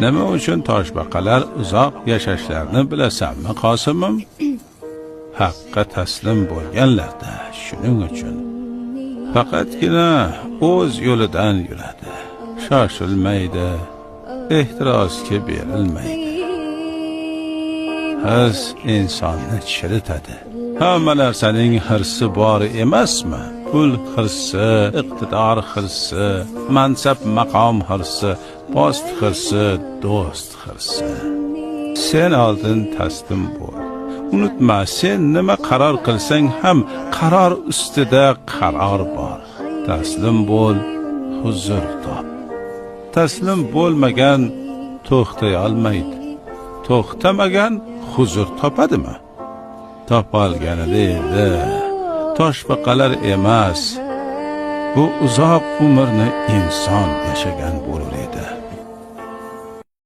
Nima uchun toshbaqalar uzoq yashashlarini bilasanmi, Qosimim? Haqqa taslim bo'lganlarda, shuning uchun. Faqatgina o'z yo'lidan yuradi, shoshilmaydi, ehtirosga berilmaydi. Hirs insonni chiritadi. Hamma narsaning hirsi bor emasmi? Pul hirsi, iqtidor hirsi, mansab maqom hirsi, post hirsi, do'st hirsi. Sen oldin taslim bo'l. Unutma, sen nima qaror qilsang ham qaror ustida qaror bor. Taslim bo'l, huzur top. Taslim bo'lmagan to'xtay olmaydi. To'xtamagan huzur topadimi? Topolganida edi. Toshbaqalar emas, bu uzoq umrni inson yashagan bo'lur edi.